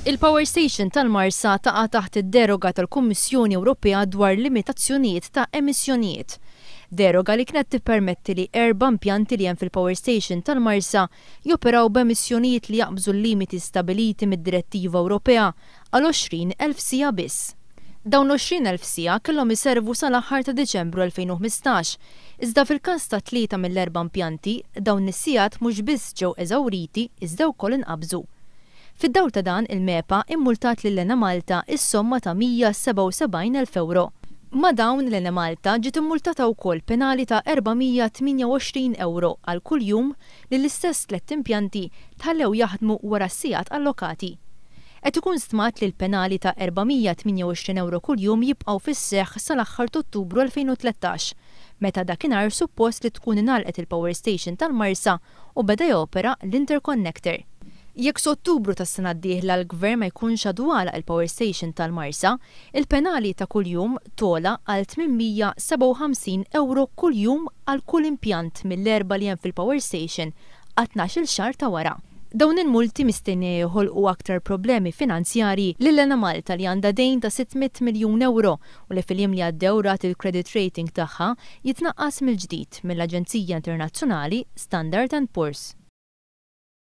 Il-Power Station tal-Marsa taqa' taħt id-deroga tal-Kummissjoni Ewropea dwar limitazzjonijiet ta' emissjonijiet. Deroga li kienet tippermetti li erba' impjanti li hemm fil-Power Station tal-Marsa joperaw b'emissjonijiet li jaqbżu l-limiti stabbiliti mid-Direttiva Ewropea għal 20,000 siegħa biss. Dawn l-20,000 siegħa kellhom iservu sal-aħħar ta' Diċembru 2015, iżda fil-każ ta' tlieta mill-erba' impjanti, dawn is-sigħat mhux biss ġew eżawriti iżda wkoll inqabżu. Fid-dawl ta' dan, il-MEPA immultat lil Enemalta s-somma ta' 177,000 ewro. Ma' dawn, l-Enemalta ġiet immultata wkoll penali ta' 428 ewro għal kull jum li l-istess tlett impjanti tħallew jaħdmu wara s-sigħat allokati. Qed ikun stmat li l-penali ta' 428 ewro kuljum jibqgħu fis-seħħ sal-aħħar t'Ottubru 2013, meta dakinhar suppost li tkun ingħalqet il-power station tal-Marsa u beda jopera l-interconnector. Jekk s'Ottubru tas-sena d-dieħla l-Gvern ma jkunx għadu għalaq il-power station tal-Marsa, il-penali ta' kuljum togħla għal 857 ewro kuljum għal kull impjant mill-erba' li hemm fil-power station għat-tnax-il xahar ta' wara. Dawn il-multi mistennija joħolqu aktar problemi finanzjarji lil Enemalta li għandha dejn ta' 600 miljun ewro u li fil-jiem li għaddew rat il-credit rating tagħha jitnaqqas mill-ġdid mill-aġenzija internazzjonali Standard and Poor's.